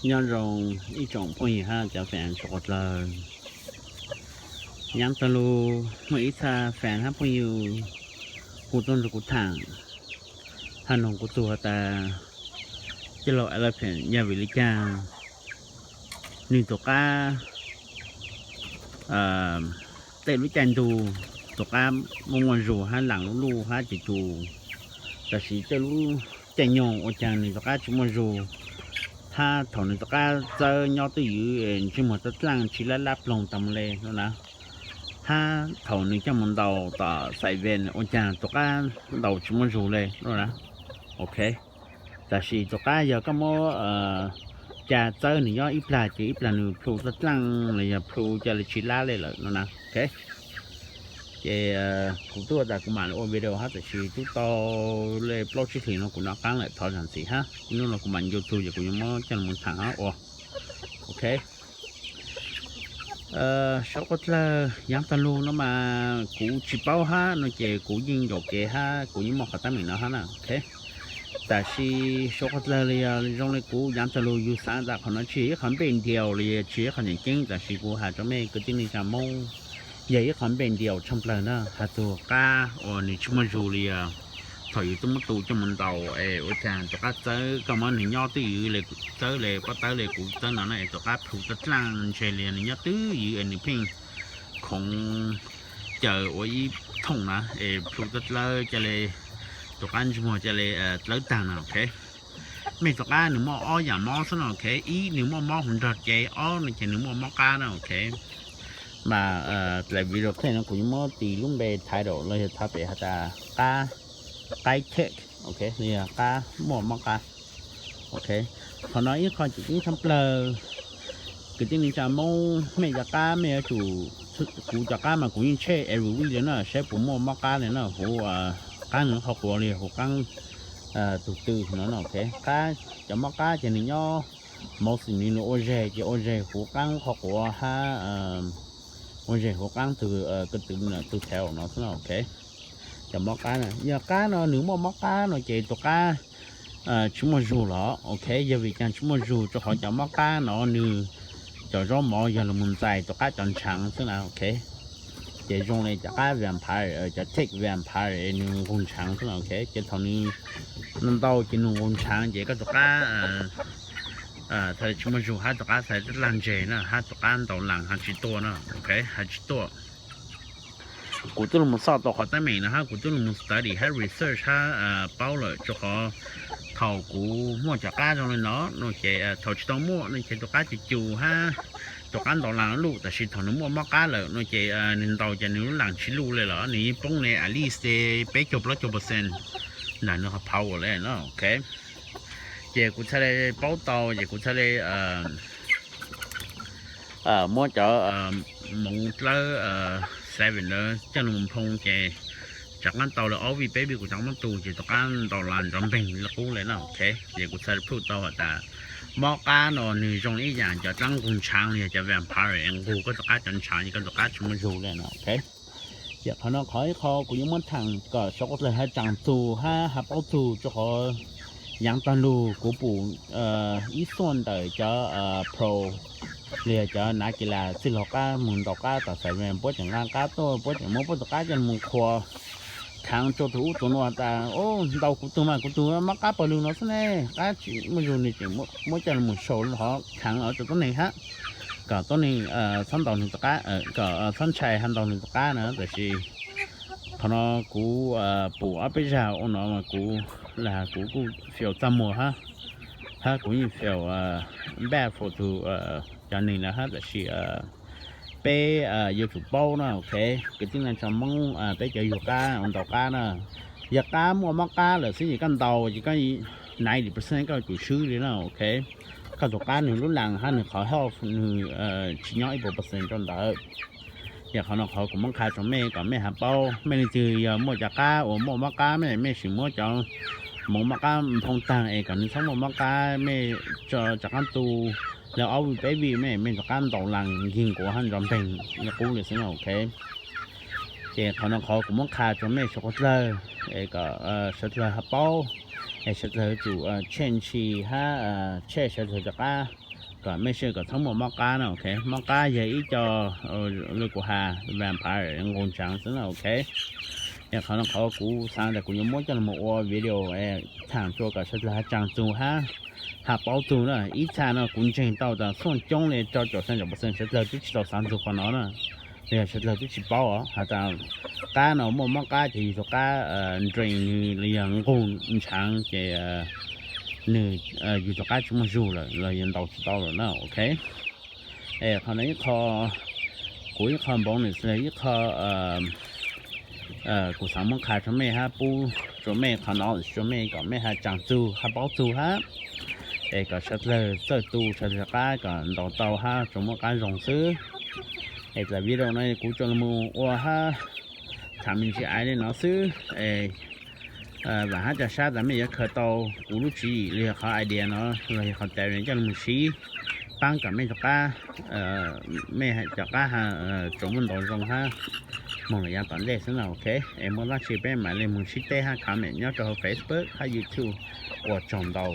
Nyob zoo ib tsoom phooj ywg hab cov fans suav qhuav dlawg. Yaav taag lug muaj ib txha fans hab phooj ywg hu tuaj nrug kuv thaam hab noog kuv tug has tas, tij laug Elephant yog vim le caag nwg tus qab tej lub caij ntuj tus qab muaj muaj zug hab laam luj luj hab cuj cuj, tab sis tej lub caij nyoog ua caag nwg tus qab tsi muaj zug, hab thaum nwg tus qab txawb nyob twj ywv ntsej muag txaj dlaaj tsi lab lab ploog taag le no na, hab thaum nwg coj moog ntaus tom xais vees ua caag tus qab ntaus tsi muaj zug le no na. Ok, tab sis tus qab yog koj muab ca txawb nwg nyob ib plag ces ib plag nwg plhu txaj dlaaj los yog plhu ca le tsi lab le lawm no na. Ok, ces kuv tub tas kuv maam le ua video hab tab sis tub tau le plaub tsib hlis no kuv nov qaab lawm thov zaam txim hab, nub no kuv maam ncu txug ces kuv yuav muab coj moog thaam hab ua. Ok, suav qhuav dlawg, yaav taag lug no mas kuv tsi paub hab no ces kuv yeej ncaum kev hab kuv yeej muaj qhov teeb meem no hab na. Ok, tab sis suav qhuav dlawg los yog zoo le kuv yaav taag lug yug xaav tas qhov no tsi yog ib qhov npe ntiaus los yog tsi yog ib qhov tseem ceeb, tab sis kuv has rua mej kwv tij neej tsa Moob, yog ib qhov npe ntiaus tshaaj plawg na, has txug qab uas nwg tsi muaj zug li os. Thaum yug tub muab tu coj moog ntaus es ua caag tus qab txawb, koj muab nwg nyob twj ywv le, txawb le pob tawb le kuv txawb no na es tus qab plhu txaj dlaaj ntshe li nwg nyob twj ywv es nwg pheej khoov caws ua ib thooj na es plhu txaj dlawb ca le tus qab ntsej muag ca le dlawb taag na. Ok, mej tus qab nwg muaj ob yaam mob xwb no. Ok, ib nwg muaj mob huv nrog cev, ob no ces nwg muaj mob qab na. Ok, mas dlaim video clip no kuv yuav muab tis lub npe title los yog txhais pem has tas qab, qab tick, ok, los yog qab muaj mob qab. Ok, qhov no ib qho tseem ceeb tshaaj plawg, kwv tij neej tsa Moob, mej cov qab mej yuav tsum, kuv cov qab mas kuv yeej check every week le na saib puas muaj mob qab le na, huv qab nwg qhov quav li huv qaab tug tw no. Ok, qab, cov mob qab ces nwg nyob mostly nwg ua zeg ces ua zeg huv qaab qhov quav hab ua zeg huv qaab tug, tug tail no xwb na. Ok, cov mob qab na, yog qab no nwg muaj mob qab no ces tus qab tsi muaj zug los. Ok, yog vim caag tsi muaj zug? Rua qhov cov mob qab no nwg cov zaub mov yog lug moog ntxais tus qab cov ntshaav xwb na. Ok, ces zoo le cov qab vampire, cov tick vampire nwg nqug ntshaav xwb na. Ok, ces thaum nwg ntau ces nwg nqug ntshaav ces koj tus qab txhad le tsi muaj zug hab tus qab txhad le dlaag ntseg na hab tus qab ntaus laas has tsi tuaj na. Ok, has tsi tuaj. Kuv tub lug moog xauj tau qhov teeb meem no hab kuv tub lug moog study hab research hab paub lawm, rua qhov thaum kuv muaj cov qab zoo le no no ces thaum tsi tau muaj no ces tus qab cus cus hab tus qab ntaus laas luj, tab sis thaum nwg muaj mob qab lawm no ces nwg ntaus ces nwg lub laas tsi luj le los nwg yeej poob le at least peb caug plaub caug percent ntawm nwg qhov power le no. Ok, ces kuv txhad le paub tau ces kuv txhad le muab cov moov dlawb seven ntawd coj lug moog phoo ces rov qab tau le ob vij peb vij kuv rov qab muab tu ces tus qab ntaus laas nrov npeeg le qub le na. Ok, ces kuv txhad le prove tau has tas mob qab no nwg zoo le ib yaam cov dlaab nqug ntshaav los yog cov vampire es nqug koj tus qab cov ntshaav ces koj tus qab tsi muaj zug le no. Ok, ces qhov no qhov ib qho kuv yuav muab thaam kom suav qhuav dlawg has tsaam txug hab has paub txug, rua qhov yaav taag lug kuv pum ib xuaj ntawm cov pro los yog cov nav kilas txwj laug qab moog ntaus qab tom xais vees puab tseem nqa qab tuaj, puab tseem muab puab tus qab coj lug moog qhuas khaav rua tug ub tug nuav tas, ntaus kuv tug mas kuv tug mob qab pawg lug no xwb ne, qab tsi muaj zug nwg tseem muab coj lug moog show rua qhov khaav los rua tuab neeg hab, kom tuab neeg txhob ntaus nwg tus qab, kom txhob ntshai hab ntaus nwg tus qab na. Tab sis qhov no kuv pum ob peb zag ua no mas kuv, kuv kuj feel txaj muag hab, hab kuv yeej feel bad for tug, cov neeg lawm hab. Tab sis peb yuav tsum paub na. Ok, kwv tij neej tsa Moob, peb cov yug qab ua ntaus qab na, yog qab muaj mob qab lawm xwb ces koj ntaus ces koj ninety percent koj yuav tsum swb li na. Ok, koj tus qab nwg lub laas hab nwg qhov health nwg tsi nyob ib puas percent rua ntawd. Yog qhov no qhov kuv muab qha rua mej kom mej has paub. Mej leej twg yog muaj cov qab uas muaj mob qab, mej, mej sim muab cov moov mob qab nphoo taag es kom nwg txhob muaj mob qab, mej tso rov qaab tu le ob vij peb vij, mej, mej rov qaab ntaus laas nkeeg quav hab nrov npeeg le qub le xwb na. Ok, ces qhov no qhov kuv muab qha rua mej suav qhuav dlawg es kom suav dlawg has paub, es suav dlawg yuav tsum check ntshis hab check suav dlawg cov qab kom mej sawv kom txhob muaj mob qab na, ok. Mob qab yog ib co, li kuv has, vampire nqus ntshav xwb na, ok. Yog qhov no qhov kuv xav tas kuv yuav muab coj los ua video thaam rua kom sawv dlawg has tsaa txug hab, has paub txug na. Ib txha no kuv ntseeg tau tas xuaj coob le rau caum xyaa caum pawv xees sawv dlawg twb tsis tau xav txug qhov no na, los yog sawv dlawg twb tsis paub os has tas qab no muaj mob qab ces yug tug qab nrees nwg los yog nqug ntshaav ces nwg yug tug qab tsis muaj zug lawm los yog ntaus tsis tau lawm na, ok. Es qhov no ib qho, kuv ib qho npaum no xwb, ib qho kuv xaav muab qha rua mej hab pub rua mej qhov no rua mej kom mej has tsaa txug hab paub txug hab, es kom sawv dlawg txawj tu sawv dlawg qab kom ntaus tau hab tsuas muaj qab zoo xwb. Es dlaim video no kuv tsuas los mus ua hab tham me ntsis aiv le no xwb. Es vaam hab ca sab tas mej yuav khaws tau kuv lub tswv yim los yog qhov idea no los yog qhov tas coj los mus sib paab kom mej cov qab, mej cov qab has tsuas muaj ntaus zoo hab moog lawm yav tom ntej xwb na, ok. Es muaj dlaab tsi peb maam le mus sib teb hab comment nyob rua huv Facebook hab YouTube. Ua tsaug ntau.